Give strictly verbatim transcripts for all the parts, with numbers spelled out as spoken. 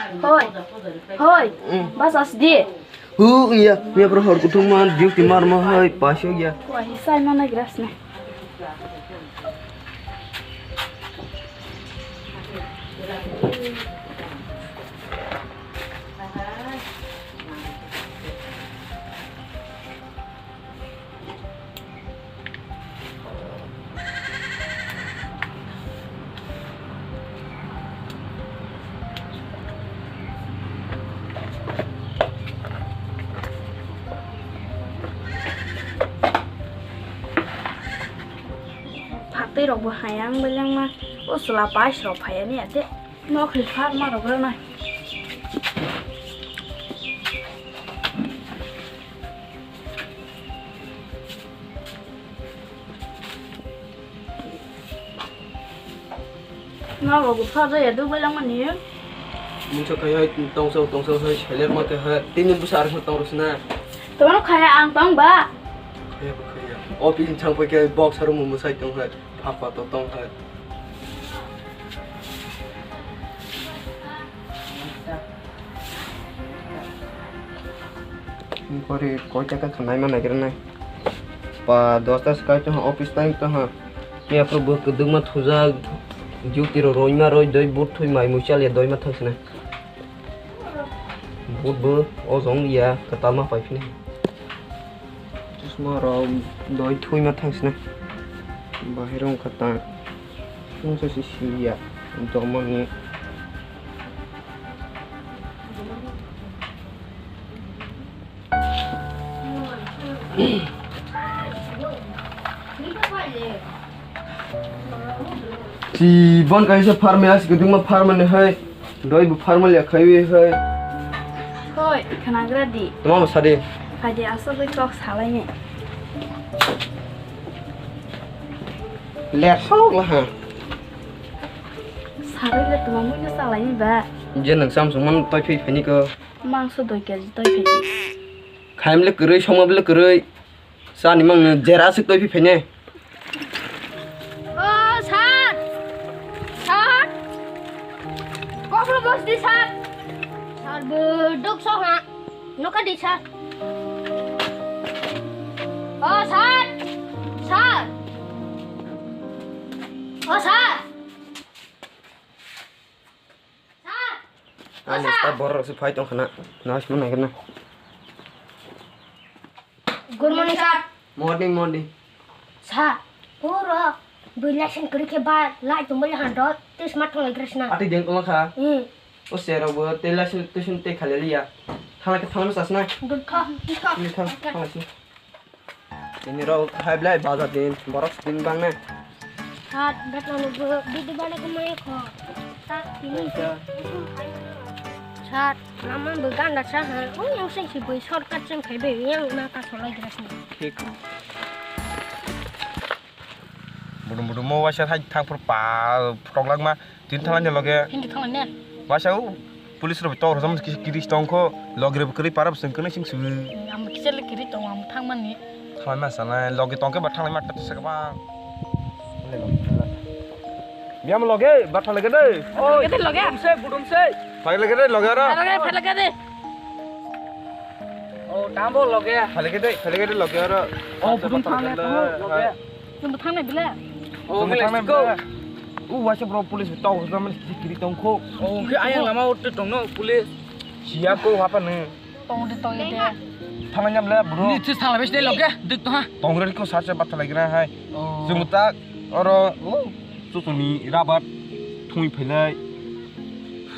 Hoi, hoi, bas as di. Hu, iya, iya, bro, hor kutung man, duty mar ma hai, pasyo ya. Wah, hisai mana geras ne. Phatwi rok bo hayang beleng ma, o chwla pais rok phaiya ni ate. Nok ni pharma rok rwnai. Nok rok bwkha jaya duk beleng mani. Mungsa kaya tongsa tongsa sai selek ma kaya tini busa arang tong rosna. Tomano khaya ang tong ba. Kaya kaya. Office chang pai kaya box harum musai tong hai. Papa to tong hai. Bori koi taka khanai ma naigra nai. Pa dosta swkai tong ha, office time tong ha. Yapro bo kwdwkma thujak, duty ro roima roi doi but thui mai muchal ya doima thang sina. But bo o jong ya kwtal ma pai phini. Chusma rok doi thui ma thang sina. Bahai rong kha ta. Mungsa si si ya. Domani. Chibon kaisa pharmai aswk kwdwkma pharmani hai. Doi bo pharmali ya khaiwi hai. Hoi, khwnagra di. Tamo sadi. Phaidi aswk bai kok salaini. Lersok laha. Saroi le tuma mui no salaini ba. Je nang samsung man toi phi phani ko. Mangso doi kg toi phi. Khaimle kwrwi, songmable kwrwi. Sani mangno jera aswk toi phi phene. O sir, sir, koklo bos di sir. Sir bo duk so ha, noka di sir. O sir, sir, o sir. Ani staff borok rok se phai tong khana, naismani nai khana. Good morning, sir. Morning, morning. Sir, puro bui license kwrwi khe ba lai tong bali han do, tei sma thang lai grasna. Ati deng tong kha. Hmm. O sir rok bo tei license tuition tei khalai liya. Thang lai khe thang sasna. Good kha. Ni thang, thang lai sna. Ini rok hai belai bazar din, borok din bang ne. Sat, betla no bo bidi bana ko mai ko. Ta tini. Sat, lama bo ganda sa ha. O yang sing si bui shortcut sing khai be yang na ka solai grasna. Thik. Budum budum mo waisa hai thang phur pa photok langma. Tin thalai ni loge. Hindi thalai ne. Waisa o police rok tor jam kiri tong kho, loge rok kiri para bwswng kwnwi sing swi. Am kisa le kiri tong am thang mani. Thalai ma sanai loge tong khe ba thalai ma ta sa ba. Biyam loge ba thalai khe de. Oi. Kete loge. Budum se budum se. Phai lage de loge aro. Phai lage phai lage de. O tambo loge. Phai lage de phai lage de loge aro. O budum thalai loge. Chwng bo thangnai bile? O, chwng bo thangnai bile? U waisa bro police tok jam kiri tong kho. O, khe ayang lama o tong no police. Siya ko hapa ne. Tong de tong de. Thangnai nyam le bro. Ni this thanglai bes de loge. Dik to ha. Tong re ko sa se bat thalai gra hai. O. Chwng ta oro o chusuni rabat thungwi phailai.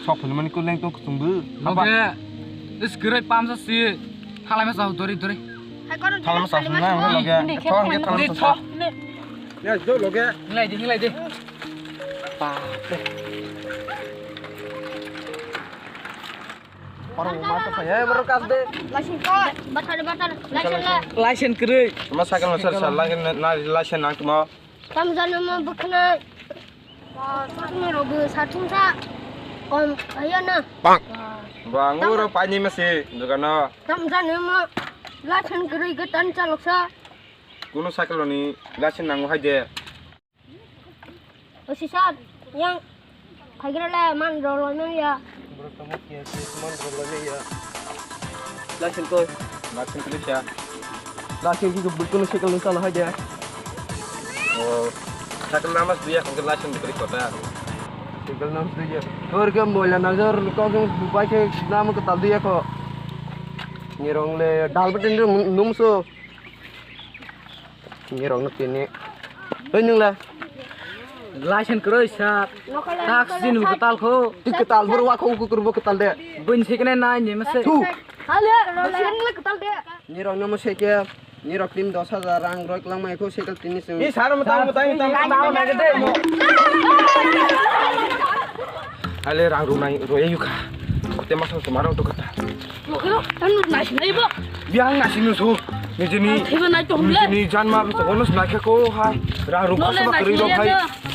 Sok phailai mani ko leng tong chwng bo. Haba. Loge. Is gre pam sa si. Thalai ma sa dori dori. Thalama sa sung na ang loge. Thong ke thalama sa. Ya, jo loge. Nilai di, nilai di. Bapre. Oro ma ta saya baru kas de. License ko, batar, batar, license la. License kiri. Ma sakal ma sar sar lagi na license nang tuma. Tam jani ma bukna. Ba, sasma rok bo sathung sa kom kaya na. Bang. Ba, ang uro pani masi dogano. Tam jani ma license kwrwi khe tan chalok sa. Kuno cycle ni license nango hai de. O si sir, yang khagira le man rolo no ya. Borok tamo kiya kiya saman rwlai ya. License ko. License ko liya. License ko bulkul cycle nung chala hai de. Oh, cycle namas duya kong license beri kota. Cycle namas duya. Kor ke moila nazar kong kong bupai ke nam ko tal duya ko. Nirong le dal betin num so. Nirok no tini. Oi nung la. License kwrwi sa. Tak sini kwtal kho. Tik kwtal bor wa kho kukur bo kwtal de. Bun sikne nai ni mase. Tu. Hale, license le kwtal de. Nirok no mo seke. Nirok tin dos hajar rang roi kwlang mai kho seke tini sing. Ni sar mo tang mo tang tang tang na de mo. Ale rang ru nai ro ayu kha. Kote ma sa ma ro to kata. Lo kero, anu nasi nai bo. Biang nasi nu su. Ni jini. Theba nai to humle. Ni jan ma so bonus nai kha ko hai. Rang ru ko sa kri ro hai.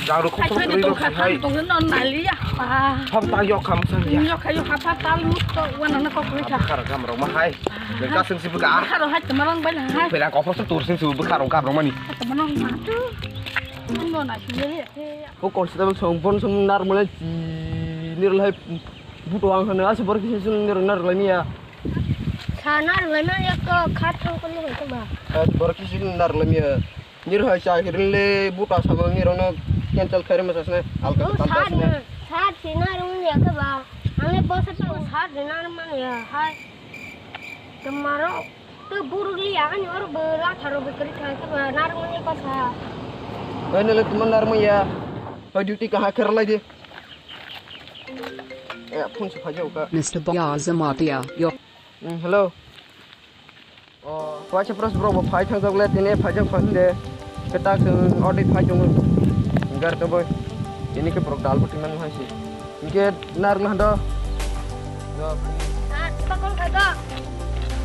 Rang ru ko sa kri ro hai. To no nai li ya. Ah. Ham ta yok kham sang ya. Yok khayo hapa tal mu to wana na ko kri kha. Khar gam ro ma hai. Ber ka sing si bu ka. Khar hai to marang bai hai. Pera ko so tur sing si bu khar gam ro mani. To marang ma tu. Anu nasi ye. Ko constable song bon song nar mole ni ro hai. Buto ang hano asa borok kisi chwng nirok narwk laimia. Sa narwk laimia ya ko kha thang ko nirok ba. Asa borok kisi chwng narwk laimia. Nirok hai cha hirin le buto asa bo nirok no cancel khairi masa sne alka. Oh, tal sa ta sne. Sa si narwk ya ko ba. Ang le bosa to sa si narwk man ya hai. Tomorrow to buruk li ya ani or bo la tharo bo kri kha ko ba narwk man ya ko sa. Hai nele tuman narwk man ya. Hai duty kaha kher lai di. Eh, phone se phai jao ka. Mister Bia Jamatia, yo. Mm, hello. Oh, waisa pros bro bo phai thang jok le tini phai jok phai de. Ketak se odi phai jong. Gar to boy. Ini ke bro dal buti man hai si. Inke nar na do. Do. Ah, pakol kha do.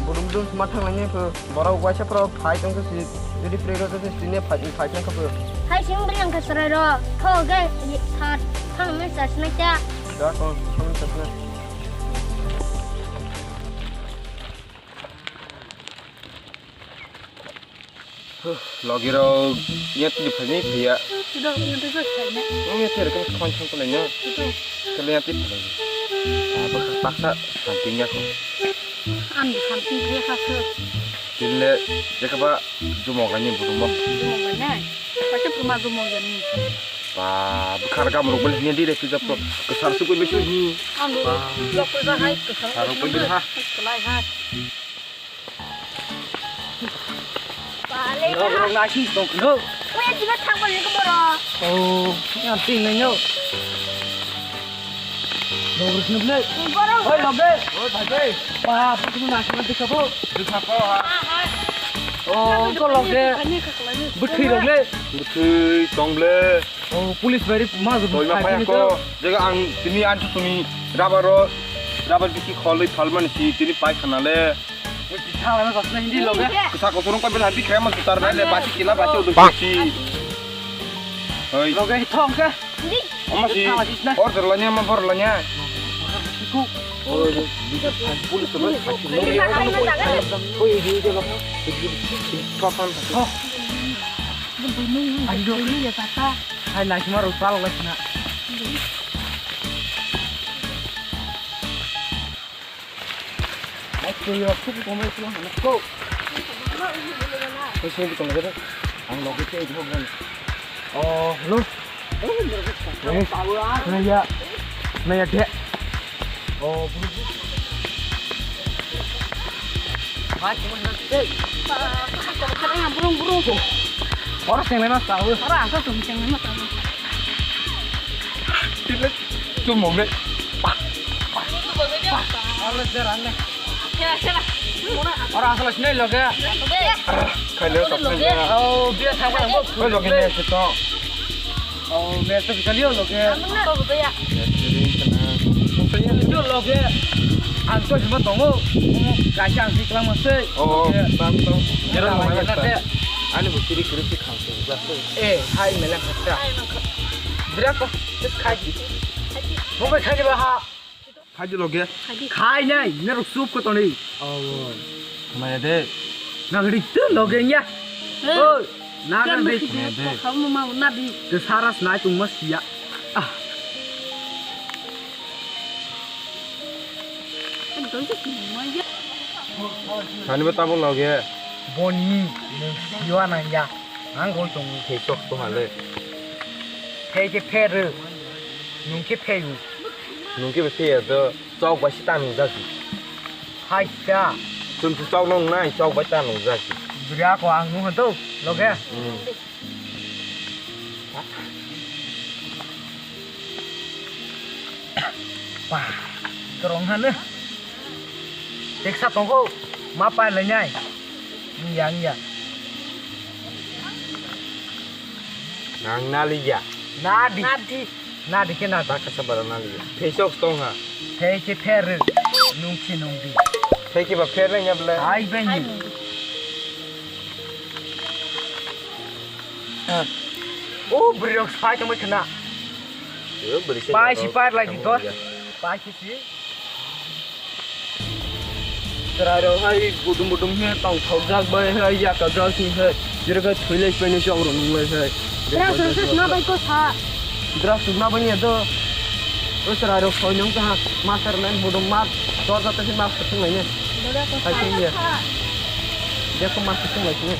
Budum dum ma thang lani pho. Borok waisa pro phai tong si, jodi free rw si, sini phai, phai tong kha. Hai sing bri ang kha chwrai ro. Tho ge, ye, thar, thang me sa sna kya. Da ko, thang me sa sna. Logi rok, ya tini phai ni phiya. Sudah, yang tu dah phai ni. Ini ya tiri kan khon khon pun nya. Itu. Kalian tip phai ni. Apa paksa santinya ko. Ang santi dia kasih. Tile, jekaba jumok ani budumok. Jumok ani. Pasti puma jumok ani. Ba, bukhar gam rok beli ni dire tu japro. Kesar suku beli ni. Ang lu, jok tu dah hai kesar. Sarok beli ha. Kelai ha. Rok rok na sing tong khno. Oi, jiba thang bol ko boro. Oh, yang ting nai no. Rok rok ni ble. Boro. Oi, loge. Oi, bhai. Pa, pa tu na sing dikha bo. Dikha ko ha. Oh, ko loge. Bwthwi rok le. Bwthwi tong ble. Oh, police bai ma. Oi, ma phai ko. Jaga ang tini an tu tuni rubber ro. Rubber bisi kholoi phalmani si tini pai khana le. Thala na sasna hindi loge. Kisa ko turun ko bela di krema sutar na le basi kila basi udu basi. Hoi. Loge thong ke. Ama si. Thala sisna. Order lanya ma bor lanya. Siku. Oh, di police tu. Hoi, di je lo. Thok kan. Thok. Ayo. Ini ya kata. Hai nai semua rutal lah na. Ai, twi rok tuku tongbai tong hwnwi kok. Tei sini tong khe ang logi tei rok nang. Oh, hello. Naya, naya de. Oh, bro. Hai, kamu nak tei. Burung, burung. Orang yang lain tahu. Orang asal tuh yang lain tahu. Tidak. Chumong de. Ora asal sini loge. Khaile sokle. Oh, bia thangba bo. Oi loge ne sito. Oh, me to kaliyo loge. Kaliyo loge. Ang to hima tongo. Kaisa ang sikla mase. Oh, tam to. Ani bo siri kiri si khang se. Eh, hai mele khata. Bra ko, khai. Mo khai ba ha. Khai di loge. Khai nai, norok chup ko toni. Oh. Maya de. Nagri tu loge ya. Eh. Oh, nagri. Maya de. Kau mau mau nabi. Ke saras nai tung mas ya. Ah. Sani bo tabuk loge. Boni, nwng siwa nangya. Ang goi tongo. Thei sok tongha le. Thei khe pheru. Nwng khe pheyu. Nwng khe pheya to chok bai se ta nung jasi. Hai cha. Chum chum chok nung nai chok bai ta nung jasi. Bwrwi ako ang nung hwn to loge. Hmm. Ba, kwrwng hano. Teksa tongo, ma pai lainai. Wngya, wngya. Nang naliya. Nadi. Nadi. Nadi khe nadi. Baka sabara naliya. Thei sok tongha. Thei khe pher, nung khe nung di. Thei khe ba pher nai nya bwle. Ai bai ni. O bwrwi rok sai tongbai khna. Pai si par lai di to. Pai si si. Chwrai rok hai budum budum khe tong thok jak bai hai yaka jak si hai. Jero khe thwi lai pai ni chok rok nung lai hai. Drug rok se sna bai ko sa. Drug sna bai ni do. O chwrai rok soi nung ta master nai budum ma. Dor jata si master sung lai ni. Hai si ya. Jeko master sung lai si.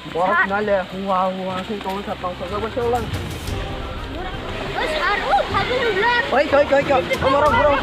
Borok nale hua hua khe tong sa tong sa ba se lang. Oi, koi, koi, koi. Amara borok.